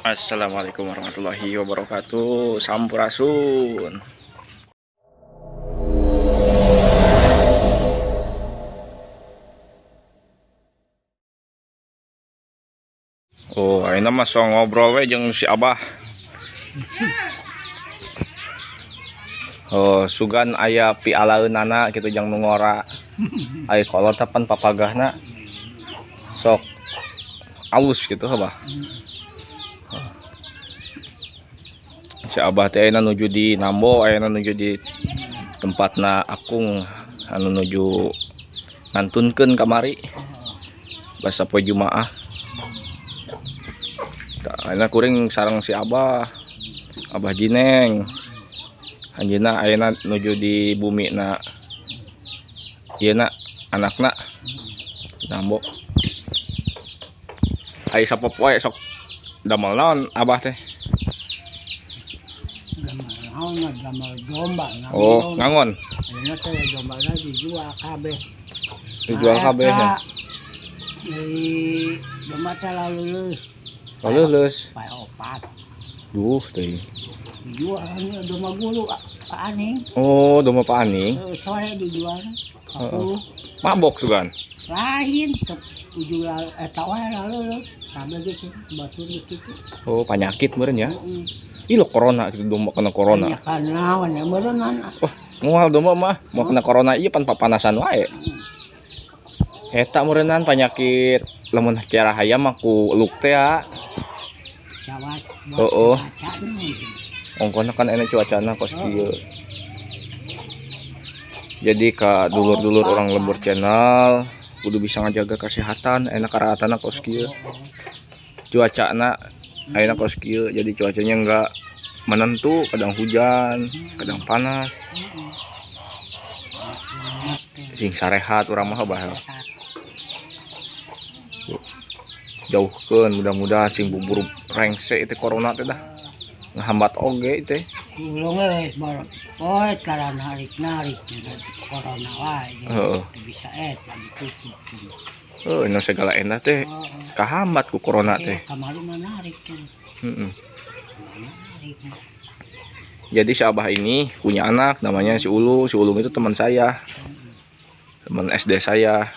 Assalamualaikum warahmatullahi wabarakatuh. Sampurasun. Oh, ayeuna mah sok ngobrol we jeung si Abah. Oh, sugan aya pialaeunana kitu jang nu ngora. Ai kolot pan papagahna sok alus gitu Abah. Si Abah teh ayeuna nuju di Nambo, ayeuna nuju di tempatna Akung anu nuju ngantunkeun kamari basa poe Jumaah. Tah ayeuna kuring sareng si Abah, Abah Jineng. Anjeunna ayeuna nuju di bumina ieu na anakna Nambo. Ai sapopoe sok damel naon Abah teh? Damel domba. Oh, ngangon. Ayeuna teh dombana dijual kabeh. Dijual kabeh ya. Dari domba teh laleuleus. Laleuleus. Pae opat. Duh teuing. Dijual domba gulu Pak Aning. Oh, domba Pak Aning. Sore dijual. Heeh. Mabok sugan. Lain ujung eta wae laleuleus. Kabeh geus batur geus kitu. Oh, panyakit meureun ya. Ih, lo corona gitu domba kena corona. Ya kan naon ya meureun. Wah, mual domba mah mau kena corona ieu pan papanasan wae. Eta meureunnan panyakit lamun cara hayam mah ku luk teh ya. Heeh. Ongkona kan enak cuacana kos kieu. Jadi ka dulur-dulur orang lembur channel kudu bisa ngajaga kesehatan, enak karaatana kos kieu. Cuacana ayeuna kos kieu, jadi cuacanya enggak menentu, kadang hujan, kadang panas. Sing sarehat urang mah bah. Jauhkeun mudah-mudahan sing bubur rengse itu corona teh dah. Ngehambat oge teh. Ulung geus poe cara narik-narik corona wae. Heeh. Bisa eta ditutup. Heuh, nu segala endah teh kahambat ku corona teh. Kamari mah narik teh. Heeh. Jadi si Abah ini punya anak namanya si Ulung. Si Ulung itu teman saya. Teman SD saya.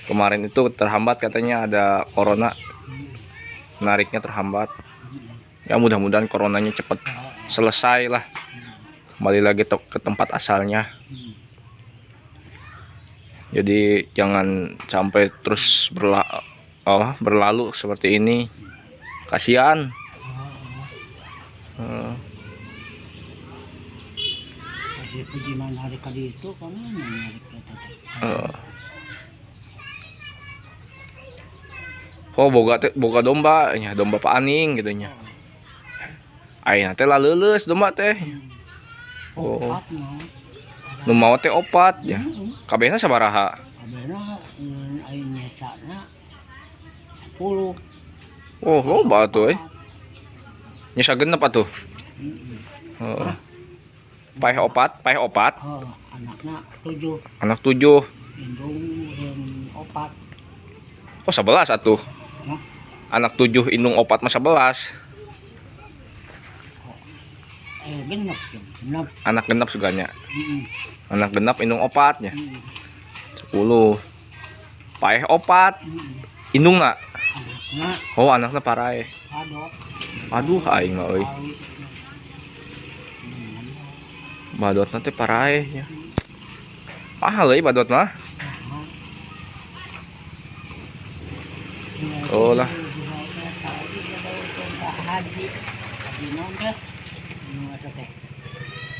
Kemarin itu terhambat katanya ada corona. Nariknya terhambat. Ya mudah-mudahan coronanya cepat selesai lah. Kembali lagi ke tempat asalnya. Jadi jangan sampai terus berlalu seperti ini. Kasihan. Oh, boga teh boga domba nya, domba Pak Aning gitu nya. Ayeuna teh laleuleus domba teh. Oh. Nu mawa teh opat nya. Kabehna sabaraha? Kabehna aya nyesana 10. Oh, loba atuh euy. Nyesa genep atuh. Heeh. Paeh opat, paeh opat. Oh, anakna 7. Anak 7. Indung opat. Oh, 11 atuh. Hah? Anak 7 indung opat mah 11. Genep, genep. Anak genep suganya. Anak genep indung opatnya. 10. Paeh opat. Indungna. Anakna. Oh, anakna paraeh. Aduh, aing mah euy. Badotna teh paraeh nya. Mahal euy badot mah. Oh lah.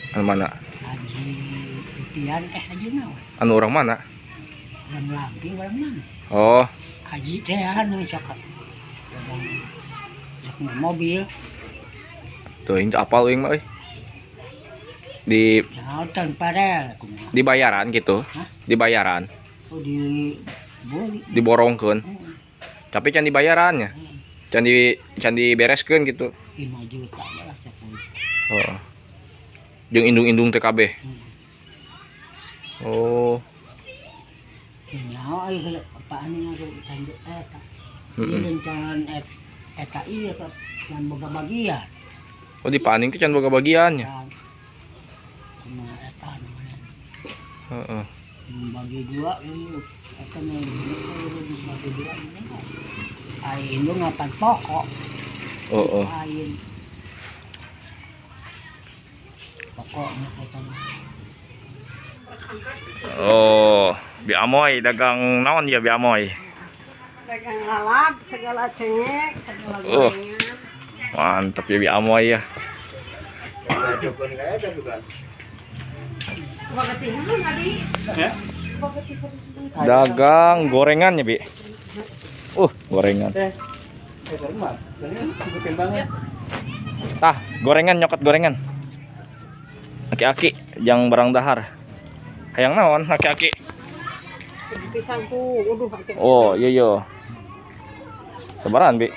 Anu mana? Haji Putian haji naon? Anu orang mana? Orang Lamping orang mana? Oh. Haji teh anu sok mobil. Tuh ini apal euy mah euy. Di dibayaran gitu. Hah? Dibayaran. Oh di boli. Diborongkeun. Tapi can dibayarannya. Can dibereskeun gitu. 5 juta lah 10. Heeh. Jeung indung-indung teh kabeh. Oh. Nyaho euy apaan nya eta. Eta ieu can boga bagian. Oh, di paning teh can boga bagian nya. Kumaha eta namanya? Heeh. Bagi dua ini eta mah bagi dua ini. Ai indung ngapan pokok. Heeh. Lain. Pokoknya eta mah. Oh, Bi Amoy dagang naon ya Bi Amoy? Dagang lalap, segala cengek, segala gorengan. Mantap ya Bi Amoy ya. Dagang gorengan ya Bi. Gorengan. Tah, gorengan nyokot gorengan. Aki-aki jang barang dahar. Hayang naon aki-aki? Pisangku, uduh aki. Oh, iya iya. Sabaran, Bi.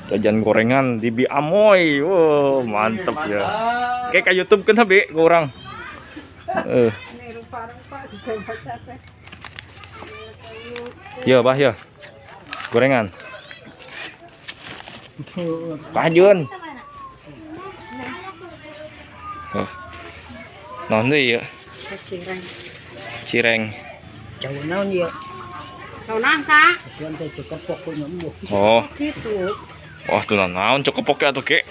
Jajan gorengan di Bi Amoy. Wow, mantep ya. Kayak ka YouTube kan Bi, ke urang. Ya, Bah ya. Gorengan. Pajun. Oh. Naon deui ieu? Cireng. Cireng. Cau naon ieu? Cau nangka. Oh. Gitu. Wah, tuh naon cekepok ya atuh ke.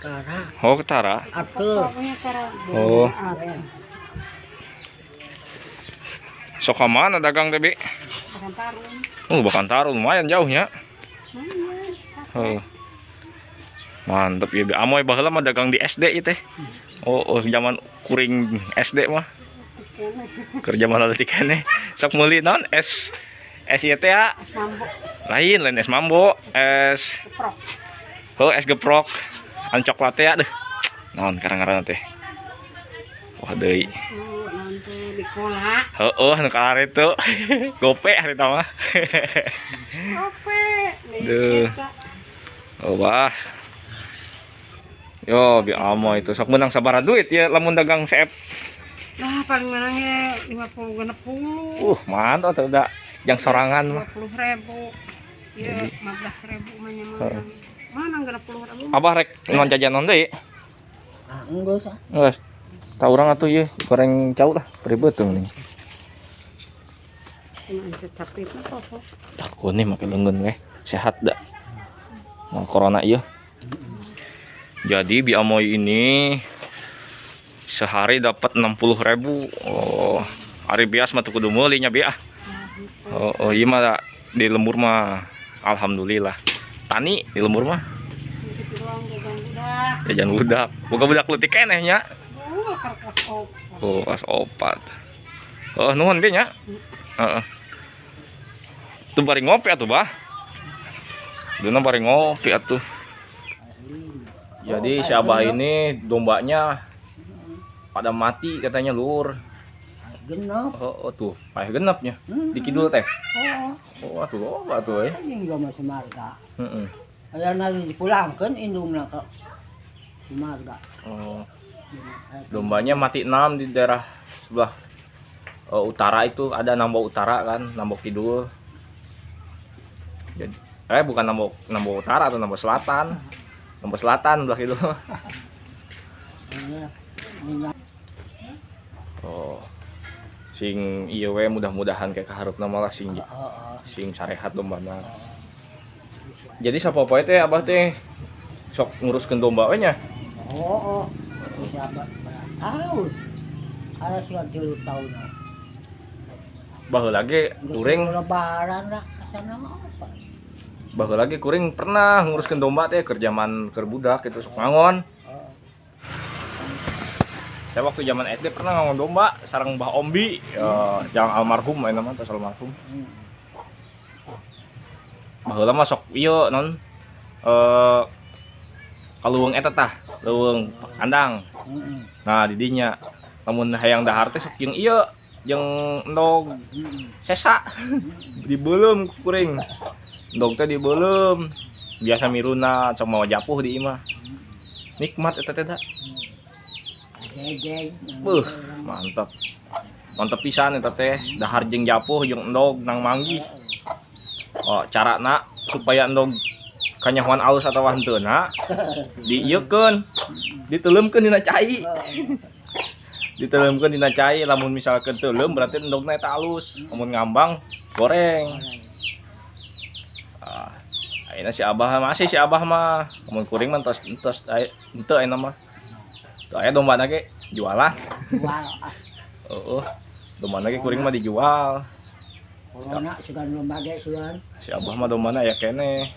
Tara. Oh, tara. Atuh. Oh. Sok ka mana dagang teh, Bi? Bakantarung. Oh, Bakantarung lumayan jauhnya. Lumayan. Oh. Mantep ya, Bi Amoy baheula mah dagang di SD ieu teh. Oh, zaman kuring SD mah. Kerja malah leutik keneh. Sok meuli naon es es ieu teh ya. Es mambo. Lain es mambo, es geprok. Oh, es geprok. Anu coklat teh ya deh. Naon karang-karang teh. Wah deui. Naon teh di kola. Heeh, nu kalare teu. Gope harita mah. Gope. Duh. Oh, bah. Yo, Bi Amoy itu sok menang sabaraha duit ya lamun dagang seep. Nah, paling menangnya 50 60. Mantap atuh da jang sorangan mah. 20.000. Ya, 15.000 mah nya mah. Menang 60.000. Abah rek non jajan non deui? Ah, enggeus ah. Geus. Tah urang atuh ieu goreng cau tah, ribeuteung nih. Capek mah pokok. Tah kunih make leungeun we, sehat da. Mau corona ieu. Jadi Bi Amoy ini sehari dapat 60.000. Oh, hari biasa mah teu kudu meuli nya Bi ah. Oh, ieu mah di lembur mah alhamdulillah. Tani di lembur mah. Jajan budak. Boga budak leutik keneh nya. Oh, kelas 4. Oh, nuhun Bi nya. Heeh. Tuh bari ngopi atuh, Bah. Duna bari ngopi atuh. Jadi si Abah ini dombanya pada mati katanya lur. Genep. Oh, tuh, paeh genepnya. Di kidul teh. Oh. Oh, atuh loba atuh euy. Anjing juga mah Sumarga. Heeh. Aya nari dipulangkeun indungna ka Sumarga. Oh. Dombanya mati 6 di daerah sebelah utara itu ada Nambo Utara kan, Nambo Kidul. Jadi bukan Nambo Nambo Utara atau Nambo Selatan. Nambo Selatan belah kidul. Oh. Sing ieu we mudah-mudahan kayak kaharepna malah sing sing sarehat dombana. Jadi sapopoe teh Abah teh sok nguruskeun domba we nya? Oh, siapa tahun. Aya sudah 3 tahun. Baheula ge kuring lebaran lah kasana apa. Baheula ge kuring pernah nguruskeun domba teh keur zaman keur budak gitu sok ngangon. Saya waktu zaman SD pernah ngangon domba sareng Mbah Ombi, yang almarhum aya mah tos almarhum. Baheula mah sok ieu non ka leuweung eta tah, leuweung kandang. Nah, di dinya lamun hayang dahar teh sok jeung ieu jeung endog sesa dibeuleum ku kuring. Endog teh dibeuleum. Biasa miruna sok mawa japuh di imah. Nikmat eta teh da. Beuh, mantap. Mantap pisan eta teh, dahar jeung japuh jeung endog nang manggih. Oh, carana supaya endog kanyahoan alus atawa henteu na diieukeun, diteuleumkeun dina cai. Diteuleumkeun dina cai, lamun misalkeun teuleum berarti endogna eta alus, lamun ngambang goreng. Ah, ayeuna si Abah masih si Abah mah, lamun kuring mah tos tos henteu ayeuna mah. Tuh aya dombana ge jualan. Jual ah. Heeh. Dombana ge kuring mah dijual. Corona sugan lomba ge sugan. Si Abah mah dombana aya keneh.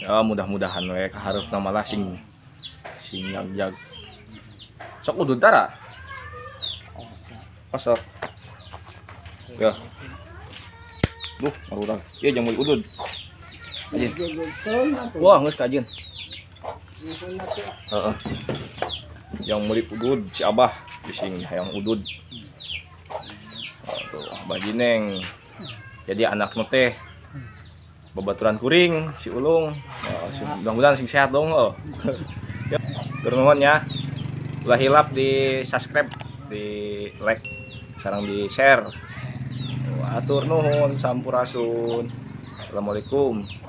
Ya mudah-mudahan we kahareupna malah sing sing jag. Sok udud tara? Oh, sok. Ya. Duh, marurang. Ieu jang meuli udud. Kajeun. Wah, geus kajeun. Heeh. Yang meuli udud si Abah bising hayang udud. Oh, tuh Abah Jineng. Jadi anakna teh babaturan kuring si Ulung. Oh, mudah-mudahan sing sehat dong oh. Ya, hatur nuhun ya. Ulah hilap di subscribe, di like, sareng di share. Hatur nuhun sampurasun. Assalamualaikum.